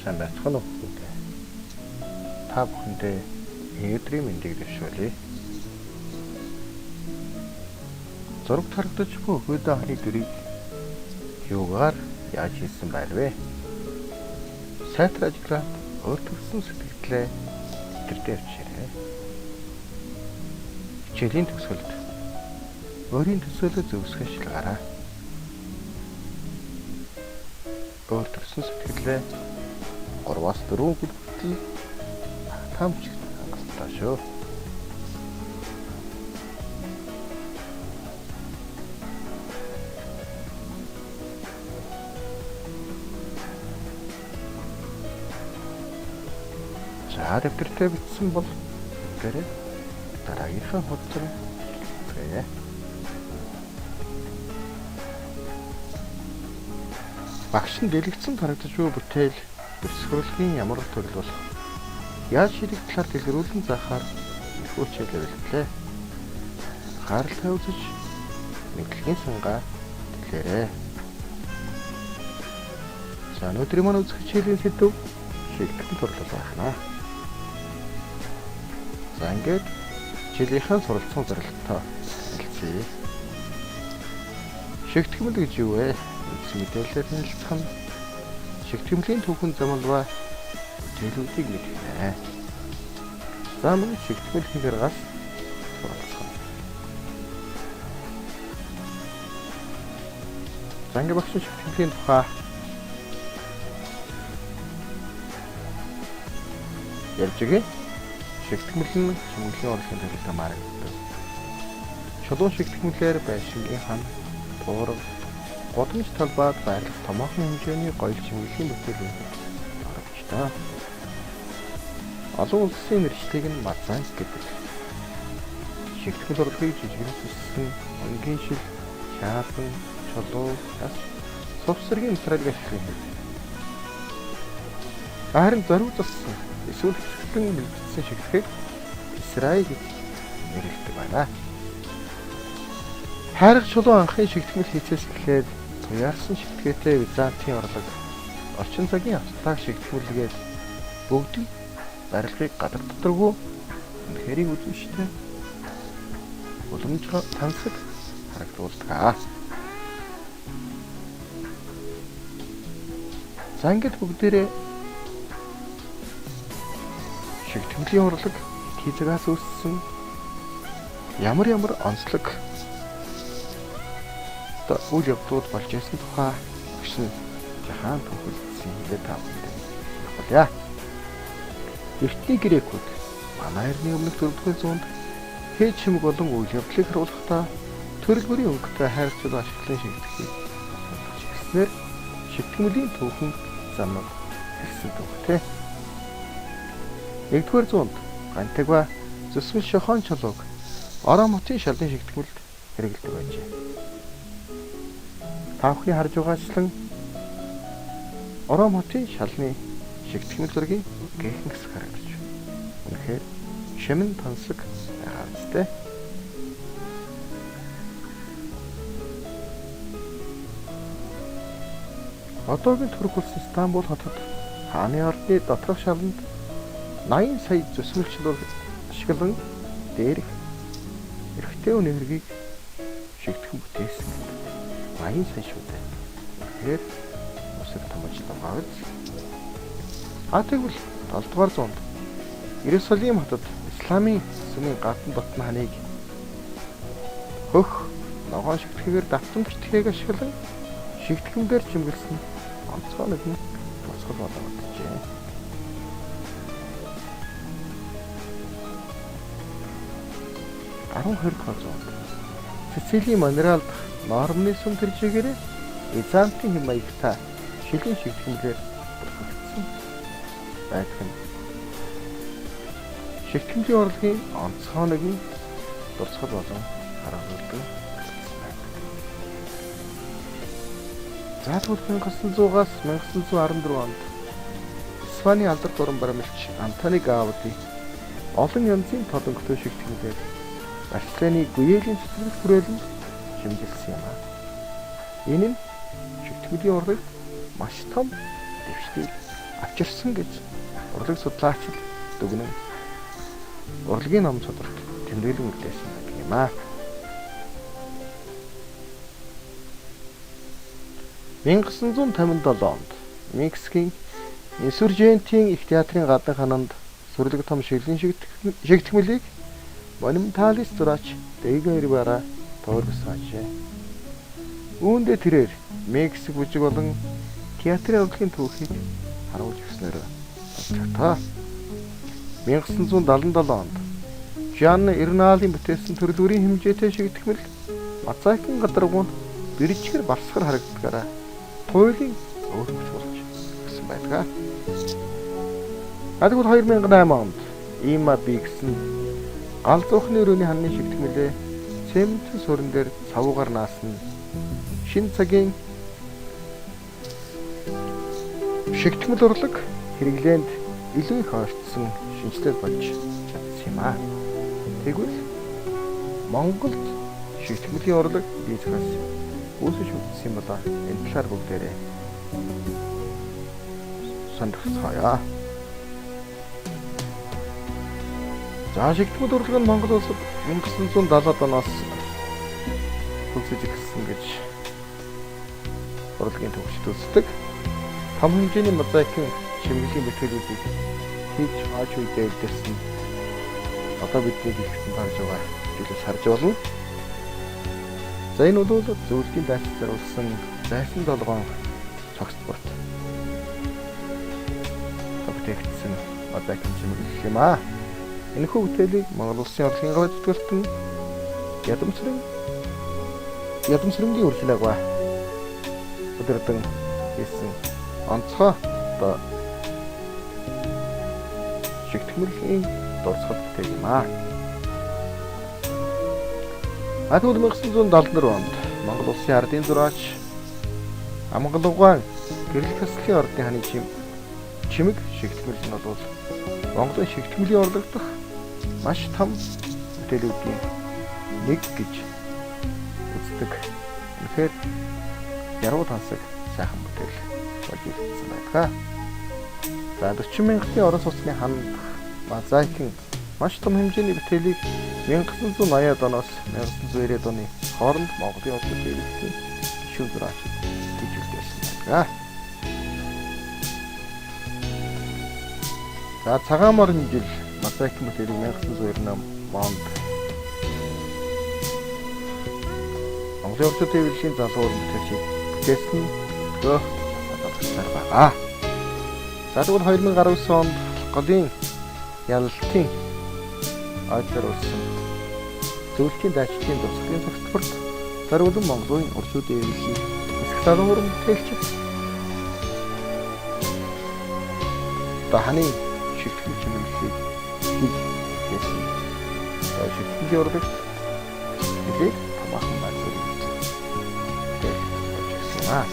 Сайн байцгаана уу хүүхдүүдээ. Та бүхэндээ энэ өдрийн мэндийг дэвшүүлье. Зурагт харагдаж буй Хөөдөө ханы дүрийг юугаар яаж хийсэн байна вэ? Сайтар ажиглаад өөр төрсөн сэтгэгдлээ тэвтэрдээ бичээрэй. Хичээлийн төгсгөлд өөрийн төсөөлөл зөвсгөн шилгаарай. Өөр төрсөн сэтгэлээ 3-аас 4 өгөл хүртэл таамчигт хангалттай шүү. За дэвтэртээ бичсэн бол бүгдээрээ дараагийнхаа хуудас руу хэлцгээе. Багш нь дэлгэцэн харагдаж буй бүтээл зөрсгөрөлгийн ямар төрөл болох яаж шийдэх талаар дэлгэрүүлэн заахаар энэхүү хичээлээ бэлтлээ. Анхааралтай үзэж мэдлэгийн сунгаа тэлээрэй. За өнөөдрийн маань үзэх хичээлийн сэдэв шийтгэл турлал байх нь. За ингээд хичээлийнхээ суралцсан зорилготой хэлцгээе. Шигтгэмэл гэж юу вэ? Үндсэн мэдээлэлээр танилцах нь шигтгэмлийн түүхэн замал ба бүтээлүүдийг мэдэх нэ. За мөн шигтгэмэл хийх аргаас суралцах нь. За ингээд багш шигтгэмлийн тухай ярьж өгье. Шигтгэмэл нь чимэглэлийн урлагийн төрөлд хамаардаг. Чулуун шигтгэмлээр байшингийн хан, туурга, гудамж талбайд байрлах томоохон хэмжээний гоёл чимэглэлийн бүтээлүүдэд оровчтой. Олон улсын нэршлиг нь мазанг гэдэг. Шигтгэл урлагийг жижигэн төссөн өнгийн шил, шаалан, чулуу, тас, сувсэргийн материалыг ашиглан хийдэг. Харин зориг зассан эсвэл хэсэглэн бэлтгэсэн шигтгэхийг Израиль гэж нэрлэдэг байна. Хайрга чулуу анхын шигтгэмэл хийцээс эхлээд туяарсан шигтгээтэй Византын орлог, орчин цагийн абстракт шигтгэмэлгээд бүгд нь барилгыг гадар доторгүй үнэхэрийн үзмжтэй уламж тансаг харагдуулдаг. За ингээд бүгдээрээ шигтгэмлийн урлаг хийцгээс үүссэн ямар ямар онцлог үйл явдлууд болж байсан тухай багш нь жахан түүхэлдсэн хэлээ та бүхэндээ явуулъя. Эртний грекүүд манай эртний өмнөх 4-р зуунд хээ чимэг болон үйл явдлыг харуулахдаа төрөл бүрийн өнгөтэй хайрцаг ашиглан шигтгэхийг сонирхож эхэлснээр шигтгэмлийн түүхэн замнал эхэлсэн түүхтэй. 1-р зуунд Гантагва зүсмэл шохон чулууг Орон хотын шалын шигтгэмэлд хэрэглэдэг байжээ. Та бүхний харж байгаачлан Орон хотын шалны шигтгэмэл зургийн гээхэн хэсэг харагдаж байна. Үнэхээр шимэн тансаг байгаа үстэй. Одоогийн Турк улсын Стамбул хотод хааны ордны доторх шаланд 80 сая зүсмэл чулууг ашиглан дээрх эрэгтэй хүний хэргийг шигтгэн бүтээсэн гэдэг. 80 сая шүү дээ. Тэгэхээр усэр том ажил байгаа биз? А тэгвэл 7 дугаар зуунд Иерусалим хотод исламын сүмийн гадна дотны ханыг хөх ногоон шигтгэхээр давтан биштгэхийг ашиглан шигтгэмдээр чимгэлсэн онцгой нэгэн тусгал болгогджээ. 12 дугаар зуунд Сицилийн Монреал дахь Нормны сүм тэр чигээр Византын хэм маягтай шилийн шигтгэмлээр бүрхэгдсэн байдаг нь. Шигтгэмлийн урлагийн онцгой нэгэн дурсгал болон харагдуулдаг байдаг. За тэгвэл 1900-аас 1914 онд Испаний алдарт уран баримлч Антони Гауди олон янзын тод өнгөтэй шигтгэмлээр Барселоны Гуелийн цэцэрлэг хүрээлэнд шимжилсэн юм аа. Энэ нь шигтгэмлийн урлагт маш том дэвшлийг авчирсан гэж урлаг судлаачид дүгнэн урлагийн ном сударт тэмдэглэн үлдээсэн байдаг юм аа. 1957 онд Мексикийн Инсуржентийн их театрын гадна хананд сүрлэг том шиглэн шигтгэмлийг монументалист зураач Диего Ривера туурвсан ажээ. Үүндээ тэрээр Мексик бүжиг болон театрын урлагийн түүхийг харуулж өгснөөр онцлогтой. 1977 онд Жан Эрналийн бүтээсэн төрөл бүрийн хэмжээтэй шигтгэмэл мозаикын гадаргуу нь бэржгэр барсгар харагддгаараа туйлын өвөрмөц болж өгсөн байдаг. Тэгвэл 2008 онд Има Би гэсэн гал зуухны өрөөний ханны шигтгэмлээ цементэн суурин дээр цавуугаар наасан шинэ цагийн шигтгэмэл урлаг хэрэглээнд илүү их ойртсон шинэчлэл болж чадсан юм аа. Тэгвэл Монголд шигтгэмлийн урлаг дийцхээс үүсэж хөгжсөн юм болоо энэ талаар бүгдээрээ сонирхцгаая. За шигтгэмэл урлаг нь Монгол улсад 1970-ад оноос хөгжиж эхэлсэн гэж урлагийн төвчд үздэг. Том хэмжээний мозаикын чимэглэлийн бүтээлүүдийг хийж хойч үедээ үлдээсэн одоо бидний дэлгэцэн харж байгаа зүйлээс харж болно. За энэ бол зөвлөлийн дайсад зориулсан зайсан долгоон цогцлборт бүтээгдсэн мозаикын чимэглэл юм аа. Энэхүү бүтээлийг Монгол Улсын урлагийн гавь зүтгэлтэн Ядамсрэнгийн урлагаа удирдан хийсэн онцгой одоо шигтгэмлийн дурсгал бүтээл юм аа. Тэгвэл 1974 онд Монгол Улсын ардын зураач Амгалугаан гэрлэх таслын ордны ханы чимэг шигтгэмэл нь бол Монголын шигтгэмлийн урлаг дахь маш том бүтээлүүдийн нэг гэж үздэг. Үнэхээр яруу тансаг сайхан бүтээл болж ирсэн байдаг. За 40 мянгатын орон сууцны хандах мозаикын маш том хэмжээний бүтээлийг 1980-ад оноос 1990-ад оны хооронд Монголын улсын дэвлэлтийн гишүүн зураачид хийж үлдээсэн байдаг. За цагаан морин жил мозаикын бүтээлийг 1998 онд Монголын улсын дэвлэлийн залуу уран бүтээлчид бүтээсэн өдгөө хадгалагдсаар байгаа. За тэгвэл 2019 онд голын ялалтын ойд зориулсан зөвлөлийн дайчдын дурсгалын цогцлборт зориулан Монголын урчуудын дэвлэлийн хэсэг залуу уран бүтээлчид одоо ханы шигтгэл чимэглэлийг хийж бүтээсэн. Шигтгэлийн урлагт нэлээд томоохон байр суурь бүтээл болж ирсэн юм аа.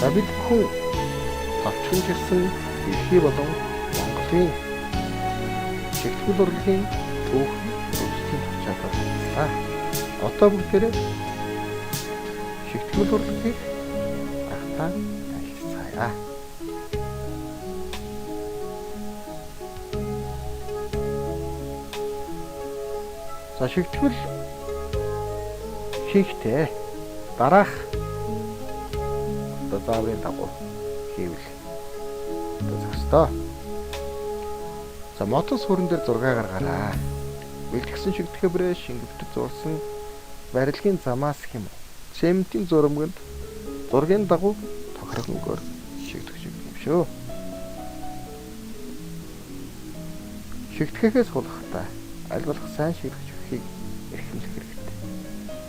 За бид бүхэн товчхон гэсэн дэлхий болон Монголын шигтгэл урлагийн түүхэн хөгжлийн товчоогоор танилцлаа. Одоо бүгдээрээ шигтгэл урлагийг анхтаа танилцгаая. За шигтгэл хийхдээ дараах одоо зааврын дагуу хийвэл одоо зохистой. За модон суурин дээр зураг гаргаарай. Бэлтгэсэн шигтгэбрээ шингэвтэж зурсан барилгын замаас хэм цементийн зурмагт зургийн дагуу тохирох өнгөөр шигтгэж өгөх юм шүү. Шигтгэхээс хулахтаа аль болох сайн шигтгэж өгөхийг эрхэмлэх хэрэгтэй.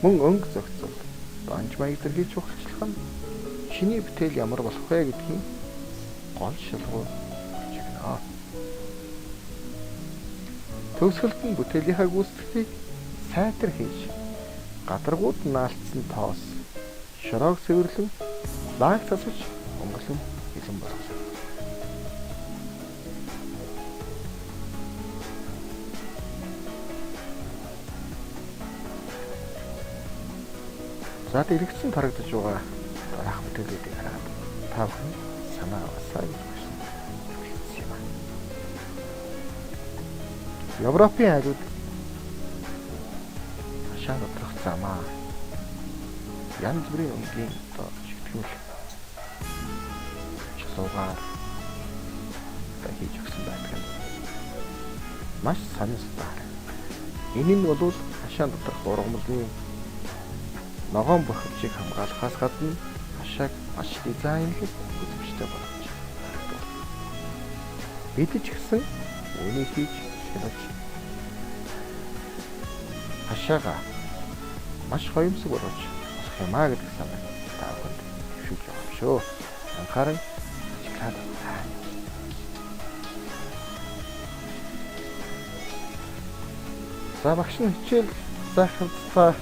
Мөн өнгө зохицол, донж маяг зэргийг чухалчлах нь чиний бүтээл ямар болох вэ гэдгийн гол шалгуур болж өгнө. Төгсгөлд нь бүтээлийнхаа гүйцэтгэлийг сайтар хийж гадаргууд наалтсан тоос, шороог цэвэрлэн лаг засаж өнгөлөн бэлэн болгосон. За дэлгэцэн харагдаж байгаа Дараах бүтээлүүдийг хараад та бүхэн санаа аваасаа гэж хүсэн юм аа. Европын айлууд хашаа доторх замаа янз бүрийн өнгийн одоо шигтгэмэл чулуугаар хийж өгсөн байдаг юм. Маш сонирхолтой. Энэ нь бол хашаан доторх ургамлын ногоон бохивчийг хамгаалахаас гадна хашааг маш дизайнлаг үзэмжтэй болгож харагдав. Бид ч гэсэн үүнийг хийж шилж хашаага маш гоёмсог болгож болох юм а гэдэг санааг та бүхэнд дэвшүүлж байгаа юм шүү. Анхааран ажиглаад байна. За багш нь хичээл заах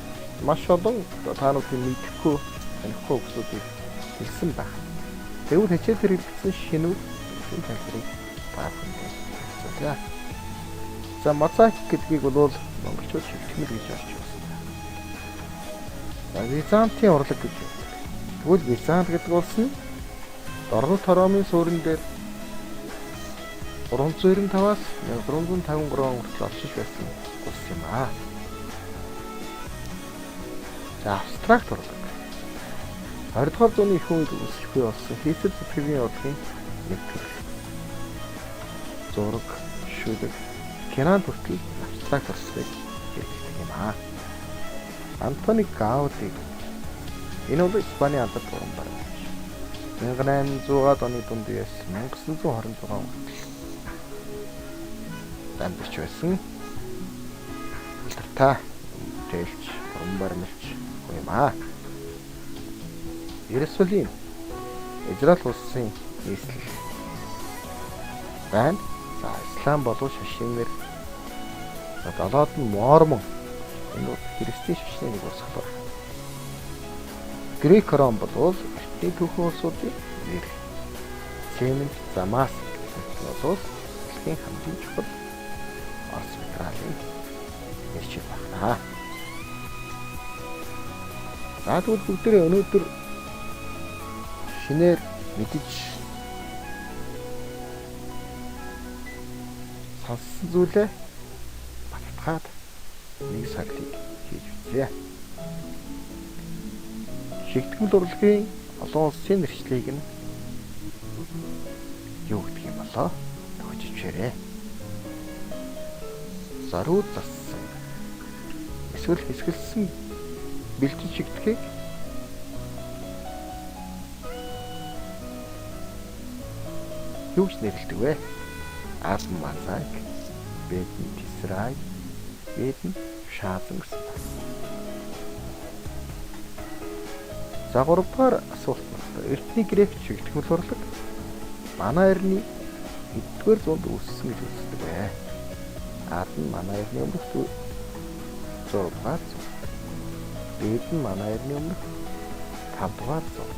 маш олон та нарын мэдэхгүй танихгүй зүйлсүүдийг хэлсэн байх. Тэгвэл хичээл хэрэглэсэн шинүүд энэ тайлбарыг та бүхэнд хэлцүүлье. За мозаик гэдгийг бол монголчууд шигтгэмэл гэж олж байна. За Византын урлаг гэж байдаг. Тэгвэл Визант гэдэг улс нь Дорнот Ромын суурин дээр 395-аас 1353 он хүртэл оршиж байсан улс юм аа. За абстракт урлаг. 20 дугаар зууны их үед үүсэх буй болсон хийсэл зүтгэлийн урлагийн нэг төрөл. Зураг, шүлэг, кинонд хүртэл абстракт урлагийг хэрэглэдэг юм аа. Антони Гауди. Энэ бол Испанийн алдарт уран баримтч. 1800-аад оны дунд үеэс 1926 он хүртэл амьдарч байсан. Алдартай бүтээлч, уран баримтч хүн юм аа. Иерусалим Израиль улсын нийслэл байна. За ислам болов шашин нэр. За долоод нь мормон. Энэ бол христийн шашны нэг урсгал байна. Грек ром бол эртний түүхэн улсуудын нэр. Цемент замаас гэдэг нь бол дэлхийн хамгийн чухал орц материалын нэрчил байна. За тэгвэл бүгдээрээ өнөөдөр шинээр мэдэж сонссон зүйлээ бататгаад нэг сарлыг хийж үзье. Шигтгэмэл урлагийн олон улсын нэршлийг нь юу гэдэг юм болоо төгсөж ичээрэй. Зориуд зассан эсвэл хэсгэлсэн бэлтгэж шигтгэхийг юу гэж нэрлэдэг вэ? Ад мозаик, бэд нь тесрай, бэд нь шаазан гэсэн байна. За 3 дугаар асуулт нь эртний грек шигтгэмэл урлаг манай эртний эддүгээр зуунд үүссэн гэж үздэг вэ? Ад нь манай эртний өмнөх 6 дугаар зуун. Бэд нь манай эртний өмнөх 5 дугаар зуун.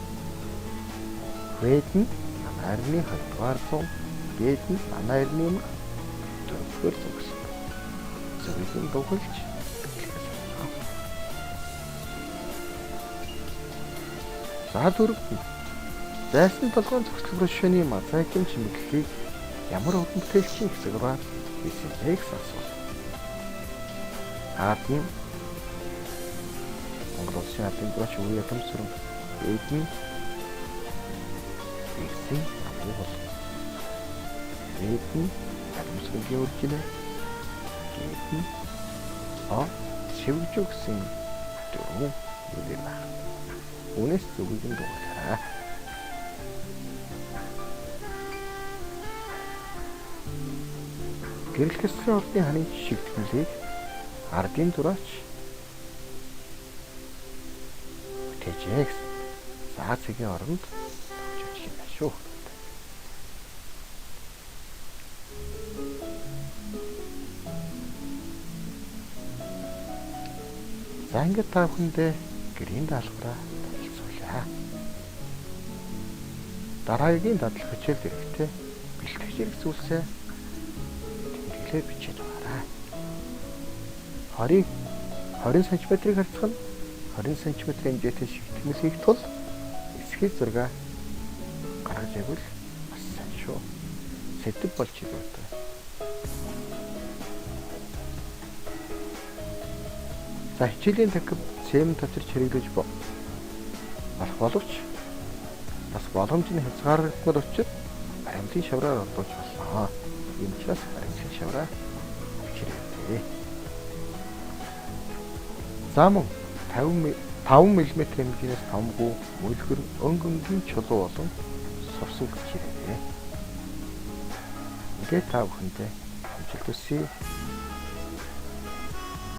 Вэд нь манай эртний 2 дугаар зуун. Бэд нь манай эртний өмнөх 4 дугаар зуун гэсэн. Зөвийг нь дугалж тэглэхээс байна. За дөрөв нь зайсан толгойн зохицол брошюны мозаикийн чимэглэлийг ямар удан бүтээлчийн хэсэгрээр хийсэн бэ гэсэн асуулт. Аадын Монгол улсын албан брош үе ятам сүрэн бэд нь Игсийн намын бол бэд нь ядамсрынгийн үржинэ гээд нь а шивгжүү гэсэн дөрвөн нэр байна. Үүнээс зүгийг нь дугуулаарай. Гэрэл хэсгийн ордны ханын шигтгэмлийг ардын зураач бүтээжээ гэсэн. За цэгийн оронд тогтж очих юм байна шүү. За ингээд та бүхэндээ гэрийн даалгавраа танилцуулъя. Дараагийн дадлах хичээл эрэхтэй бэлтгэж хэрэг зүйлсээ тэмдэглээ бичээд байгаарай. 20 см-ийг харьцах нь 20 см хэмжээтэй шигтгэмэл хийх тул Эсхий зураг гаргаж ивэл бас сайн шүү. Сэдэв болж ирдэг. За хичээлийн танхим цемент авчирч хэрэглэж болох боловч бас боломж нь хязгаарлагдмал учраас баримлын шавраар орлуулж болно. Ийм учраас баримлын шавраа авч ирээрэй. За мөн 55 мм хэмжээнээс томгүй мөлхөр өнгө өнгийн чулуу болон сурсан хүч ирээрэй. Ингээд та бүхэндээ амжилт хүсье.